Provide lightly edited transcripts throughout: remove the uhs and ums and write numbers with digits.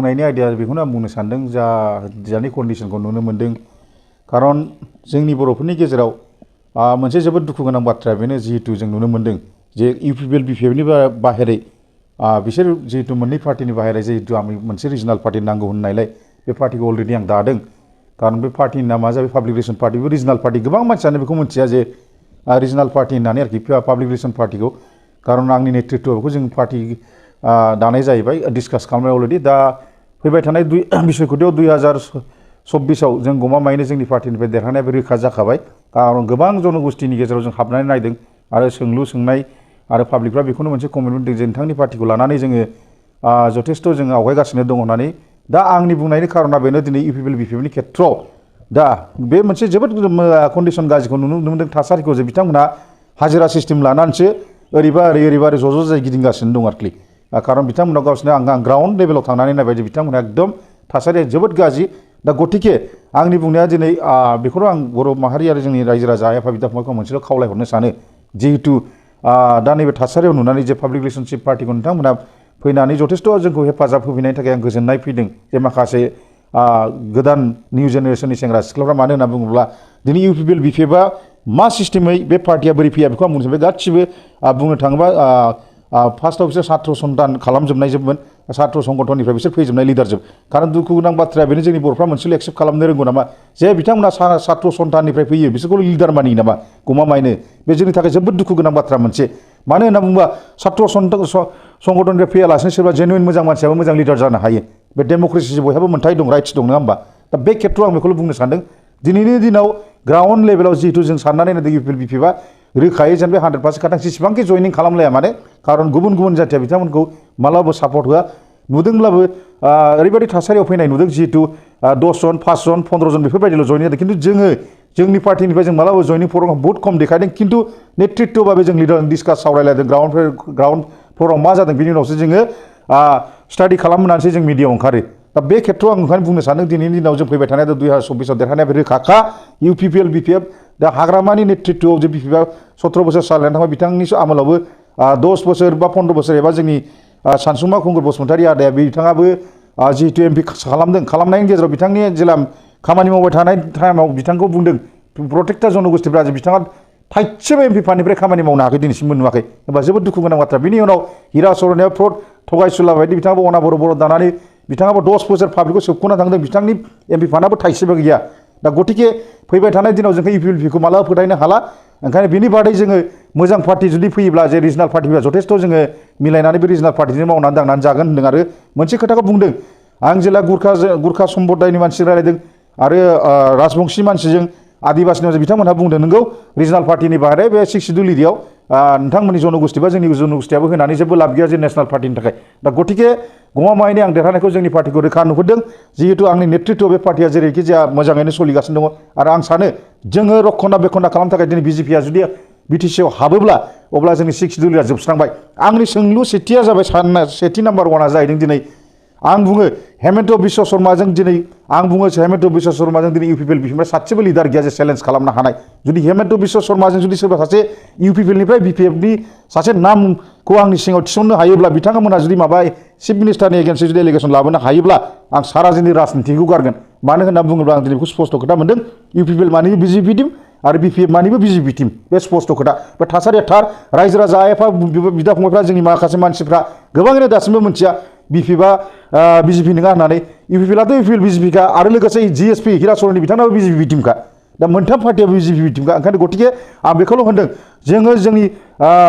बुंनायनि आइडिया बेखौनो आं बुंनो सानदों जानि कन्डिशनखौ नुनो मोनदों खारन जोंनि बर'फोरनि गेजेराव मोनसे जोबोद दुखु गोनां बाथ्रा बेनो जिहेतु जों नुनो मोनदों जे इउपिपिएल बिपिएफनि बाहेरै बिसोर जिहेतु मोननै पार्टिनि बाहेरै जिहेतु आं मोनसे रिजनाल पार्टि नांगौ होननायलाय बे पार्टिखौ अलरेडि आं दादों खारन बे पार्टिनि नामा जाबाय पाब्लिक रिलेसन पार्टि बे रिजनाल पार्टि गोबां मानसियानो बेखौ मिथिया जे रिजनाल पार्टि होननानै आरोखि पाब्लिक रिलेसन पार्टिखौ खारन आंनि नेतृत्वआव बेखौ जों पार्टि दानाय जाहैबाय डिसकास खालामनाय अलरेडि दा फैबाय थानाय बिसायख'थियाव 2024आव जों गमामायैनो जोंनि पार्टिनिफ्राय देरहानाया बे रोखा जाखाबाय खारन गोबां जनगोष्ठीनि गेजेराव जों हाबनानै नायदों आरो सोंलु सोंनाय आरो पाब्लिकफ्रा बेखौनो मोनसे कमिटमेन्ट दं जे नोंथांनि पार्टिखौ लानानै जोङो जथेस्थ' जोङो आवगायगासिनो दं होननानै दा आंनि बुंनायनि खारना बेनो दिनै इउपिपिएल बिपिएफनि खेथ्रआव दा बे मोनसे जोबोद कन्डिसन गाज्रिखौ नुनो मोनदों थासारिखौ जे बिथांमोनहा हाजिरा सिस्टेम लानानैसो ओरैबा ओरै ज' जाय गिदिंगासिनो दं आरोखि खारन बिथांमोना गावसोरनो आं ग्राउन्ड लेभेलाव थांनानै नायबाय जे बिथांमोनहा एकदम थासारिया जोबोद गाज्रि दा गतिके आंनि बुंनाया दिनै बेखौनो आं बर' माहारि आरो जोंनि रायजो राजा आइ आफा बिदा फंबायखौ मोनसेल' खावलायहरनो सानो जिहेतु दा नैबे थासारियाव नुनानै जे पाब्लिक रिलेसनशिप पार्टिखौ नोंथांमोना फैनानै जथेस्थ' जोंखौ हेफाजाब होफैनायनि थाखाय आं गोजोननाय फैदों जे माखासे गोदान निउ जेनेरेसननि सेंग्रा सिख्लाफ्रा मानो होनना बुङोब्ला दिनै इउपिपिएल बिपिएफआ मा सिस्टेमै बे पार्टिया बोरै फैया बेखौ आं बुंनो सानबाय गासिबो बुंनो थाङोबा फार्स्टआव बिसोर सात्र सन्तान खालामजोबनायजोबमोन सात्र संगठननिफ्राय बिसोर फैजोबनाय लिडारजोब खारन दुखु गोनां बाथ्राया बेनो जोंनि बर'फ्रा मोनसेल' एक्सेप्ट खालामनो रोंगौ नामा जे बिथांमोना सात्र सन्ताननिफ्राय फैयो बिसोरखौ लिडार मानियो नामा गमामायैनो बे जोंनि थाखाय जोबोद दुखु गोनां बाथ्रा मोनसे मानो होनना बुङोबा सात्र संगठननिफ्राय फैयालासिनो सोरबा जेनुइन मोजां मानसियाबो मोजां लिडार जानो हायो बे डेम'क्रेसि बयहाबो मोन्थाय दं राइट्स दं नङा होमबा दा बे खेथ्रआव आं बेखौल' बुंनो सानदों दिनैनि दिनाव ग्राउन्ड लेभेलाव जिहेतु जों साननानै नायदों इउपिपिएल बिपिएफआ रोखायै जेन बे 100% खाथां जेसेबांखि जयनिं खालामलाया माने खारन गुबुन गुबुन जाथिया बिथांमोनखौ मालाबाबो सापर्ट होआ नुदोंब्लाबो ओरैबायदि थासारियाव फैनाय नुदों जिहेतु 10 जन 5 जन 15 जन बेफोरबायदिल' जयनिं जादों खिन्थु जोंनि पार्टिनिफ्राय जों मालाबाबो जयनिं प्रग्राम बहुत खम देखायदों खिन्थु नेतृत्वबाबो जों लिडार डिसकास सावरायलायदों ग्राउन्ड फ्ल'राव मा जादों बिनि उनावसो जोङो स्टाडि खालामनानैसो जों मिडियायाव ओंखारो दा बे खेथ्रआव आं ओंखायनो बुंनो सानदों दिनैनि दिनाव जों फैबाय थानाय 2024आव देरहानाया बे रोखाखा इउपिपिएल बिपिएफ दा हाग्रामानि नेतृत्वआव जे बिपिएफआ 17 बोसोर सालायनानै थांबाय बिथांनि आमोलावबो 10 बोसोर बा 15 बोसोर एबा जोंनि सानसुमा खुंगुर बसुमतारी आदाया बिथाङाबो जिहेतु एमपि खालामनायनि गेजेराव बिथांनि जेला खामानि मावबाय थानाय टाइमाव बिथांखौ बुंदों प्रटेक्टा जनगोष्ठीफ्रा जे बिथाङा थाइसेबो एमपि फान्डनिफ्राय खामानि मावनो हायाखै दिनैसिमबो नुवाखै होनबा जोबोद दुखु गोनां बाथ्रा बिनि उनाव हिरा सरनायाव फ्रड थगायसुला बायदि बिथाङाबो अना बर' दानानै बिथाङाबो 10 बोसोर पाब्लिकखौ सोबख'ना थांदों बिथांनि एमपि फान्डआबो थाइसेबो गैया दा गतिके फैबाय थानाय दिनाव जोंखौ इउपिपिएल बिपिएफखौ मालाबा फोथायनो हाला ओंखायनो बिनि बादै जोङो मोजां पार्टि जुदि फैयोब्ला जे रिजनाल पार्टि फैयोब्ला जथेस्थ' जोङो मिलायनानै बे रिजनाल पार्टिजों मावनानै दांनानै जागोन होन्दों आरो मोनसे खोथाखौ बुंदों आं जेला गुरखा सम्प्रदायनि मानसिजों रायलायदों आरो राजबंशी मानसिजों आदिबासिनि बिथांमोनहा बुंदों नोंगौ रिजनाल पार्टिनि बाहेरै बे 6 सिडुल एरियायाव नोंथांमोननि जनगोष्ठी बा जोंनि जनगोष्ठीयाबो होनानै जेबो लाब गैया जे नेसनेल पार्टिनि थाखाय दा गतिके गमामायैनो आं देरहानायखौ जोंनि पार्टिखौ रोखा नुहुरदों जिहेतु आंनि नेतृत्वआव बे पार्टिया जेरैखि जाया मोजाङैनो सोलिगासिनो दङ आरो आं सानो जोङो रक्षना बेखना खालामनो थाखाय दिनै बिजेपिया जुदि बिटिसिआव हाबोब्ला अब्ला जोंनि 6 सिडुल एरिया जोबस्रांबाय आंनि सोंलु सेथिया जाबाय सेथि नाम्बार 1आ जाहैदों दिनै आं बुङो हेमन्त बिश्व शर्माजों दिनै इउपिपिएल बिपिएफनिफ्राय सासेबो लिडार गैया जे चेलेन्ज खालामनो हानाय जुदि हेमन्त बिश्व शर्माजों जुदि सोरबा सासे इउपिपिएलनिफ्राय बिपिएफनि सासे नामखौ आंनि सिङाव थिसननो हायोब्ला बिथांमोनहा जुदि माबा चिफ मिनिस्टारनि एगेन्स्टै जुदि एलिगेसन लाबोनो हायोब्ला आं सारा जोंनि राजनितिखौ गारगोन मानो होनना बुङोब्ला आं दिनै बेखौ स्पष्ट खोथा मोनदों इउपिपिएल मानिबो बिजेपि टिम आरो बिपिएफ मानिबो बिजेपि टिम बे स्पष्ट खोथा बे थासारिया थार रायजो राजा आइ आफा बिदा फंबायफ्रा जोंनि माखासे मानसिफ्रा गोबाङैनो दासिमबो मिथिया बिपिएफआ बिजेपि नङा होननानै इउपिपिएलआथ' इउपिपिएल बिजेपिखा आरो लोगोसे जिएसपि हिरा सरननि बिथांनाबो बिजेपि टिमखा दा मोनथाम पार्टियाबो बिजेपि टिमखा ओंखायनो गतिके आं बेखौल' होनदों जोङो जोंनि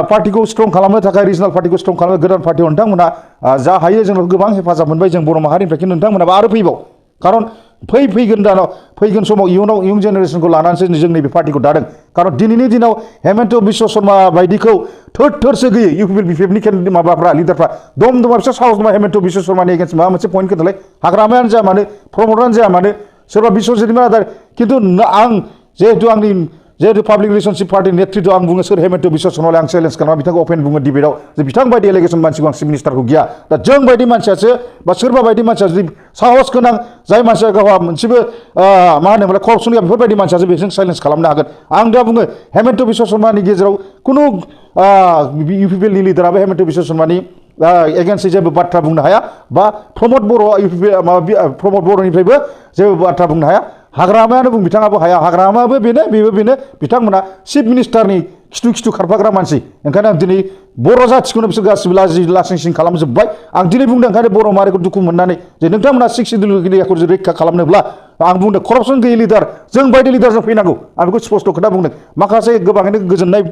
पार्टिखौ स्ट्रं खालामनो थाखाय रिजनाल पार्टिखौ स्ट्रं खालामनो गोदान पार्टियाव नोंथांमोनहा जा हायो जोंनाव गोबां हेफाजाब मोनबाय जों बर' माहारिनिफ्राय खिन्थु नोंथांमोनाबो आरो फैबाव खारन फैगोन समाव इयुन जेनेरेसनखौ लानानैसो जों नैबे पार्टिखौ दादों खारन दिनैनि दिनाव हेमन्त बिश्व शर्मा बायदिखौ थोरसो गैयो इउपिपिएल बिपिएफनि माबाफ्रा लिडारफ्रा दम बिसोर साहस दङ हेमन्त बिश्व शर्मानि एगेन्स्ट माबा मोनसे पइन्ट खोन्थालाय हाग्रामायानो जाया मानो प्रमटारानो जाया मानो सोरबा बिश्वजितनि आदार खिन्थु आं जिहेतु पाब्लिक रिलेसनशिप पार्टी नेतृत्व आं बुङो सोर हेमन्त बिश्व शर्माले आं चेलेन्ज खालामा बिथांखौ अपेन बुङो डिबेटआव जे बिथां बायदि एलिगेसन मानसिखौ आं चिफ मिनिस्टारखौ गिया दा जों बायदि मानसियासो बा सोरबा बायदि मानसिया जुदि साहस गोनां जाय मानसिया गावहा मोनसेबो मा होनोमोनलाय करपसन गैया बेफोरबायदि मानसियासो बेजों चेलेन्ज खालामनो हागोन आं दा बुङो हेमन्त बिश्व शर्मानि गेजेराव खुनु इउपिपिएलनि लिडाराबो हेमन्त बिश्व शर्मानि एगेन्स्ट जेबो बाथ्रा बुंनो हाया बा प्रमद बर' प्रमद बर'निफ्रायबो जेबो बाथ्रा बुंनो हाया हाग्रामायानो बुं बिथाङाबो हाया हाग्रामायाबो बेबो बेनो बिथांमोना चिफ मिनिस्टारनि खिथु खारफाग्रा मानसि ओंखायनो आं दिनै बर' जाथिखौनो बिसोर गासिबो लासिं खालामजोब्बाय आं दिनै बुंदों ओंखायनो बर' माहारिखौ दुखु मोननानै जे नोंथांमोना सिक्स सिडिउल एरियाखौ रैखा खालामनोब्ला आं बुंदों करापसन गैयै लिडार जों बायदि लिडारजों फैनांगौ आं बेखौ स्पष्ट खोथा बुंदों माखासे गोबाङैनो गोजोननाय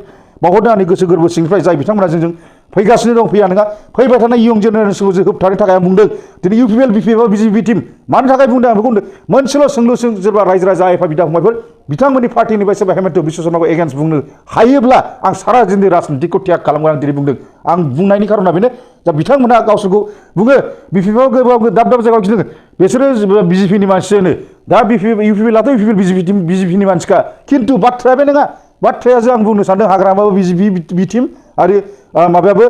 बावहरदों आंनि गोसो गोरबो सिंनिफ्राय जाय बिथांमोना जोंजों फैगासिनो दं फैया नङा फैबाय थानाय इयं जेनेरेसनखौ जों होबथानो थाखाय आं बुंदों दिनै इउपिपिएल बिपिएफ बिजेपि टिम मानि थाखाय बुंदों आं बेखौ बुंदों मोनसेल' सोंलु सोरबा रायजो राजा आइफा बिदा फंबायफोर बिथांमोननि पार्टिनिफ्राय सोरबा हेमन्त बिश्व शर्माखौ एगेन्स्ट बुंनो हायोब्ला आं सारा जोंनि राजनितिखौ त्याग खालामगोन आं दिनै बुंदों आं बुंनायनि खारना बेनो दा बिथांमोना गावसोरखौ बुङो बिपिएफआव गोबां दाब दाब जायगायाव गिदिङो बिसोरो बिजेपिनि मानसियानो दा इउपिपिएलाथ' इउपिपिएल बिजेपिनि मानसिखा खिन्थु बाथ्राया बे नङा बाथ्राया जों आं बुंनो सानदों हाग्रामाबो बिजेपि टिम आरो माबायाबो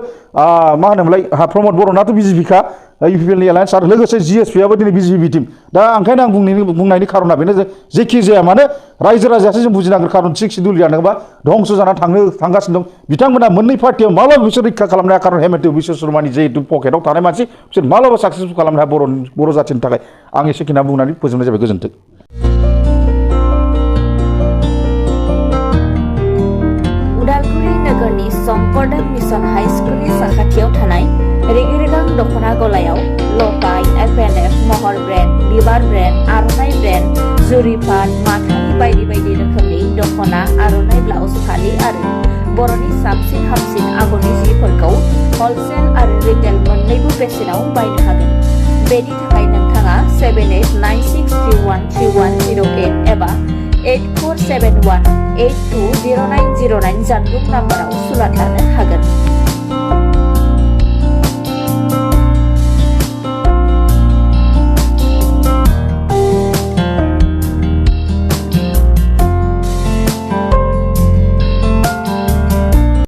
मा होनोमोनलाय प्रमद बर'नाथ' बिजेपिखा इउपिपिएलनि एलायन्स आरो लोगोसे जिएसपिआबो दिनै बिजेपि टिम दा ओंखायनो आं बुंनायनि खारना बेनो जेखि जाया मानो रायजो राजायासो जों बुजिनांगोन खारन सिक्स सिडिउल जानोबा धंस' जानानै थांगासिनो दं बिथांमोना मोननै पार्टियाव माब्लाबा बिसोर रैखा खालामनो हाया खारन हेमन्त बिश्व शर्मानि जिहेतु पकेटाव थानाय मानसि बिसोर माब्लाबा साक्सेसफुल खालामनो हाया बर' जाथिनि थाखाय आं एसेखिना बुंनानै फोजोबनाय जाबाय गोजोन्थों नगरनि संकरदन मिशन हाई स्कुलनि साखाथियाव थानाय रेगे-रेगां दख'ना गलायाव लफाय एफएनएफ महर ब्रेन्ड बिबार ब्रेन्ड आर'नाइ ब्रेन्ड जुरि पाट माथानि बायदि बायदि रोखोमनि दख'ना आर'नाइ ब्लाउस फालि आरो बर'नि साबसिन हामसिन आगरनि जिफोरखौ हलसेल आरो रिटेल मोन्नैबो बेसेनाव बायनो हागोन बेनि थाखाय नोंथाङा 7896313108 एबा 8471820909 जानबुं नाम्बाराव सुलाद लानो हागोन।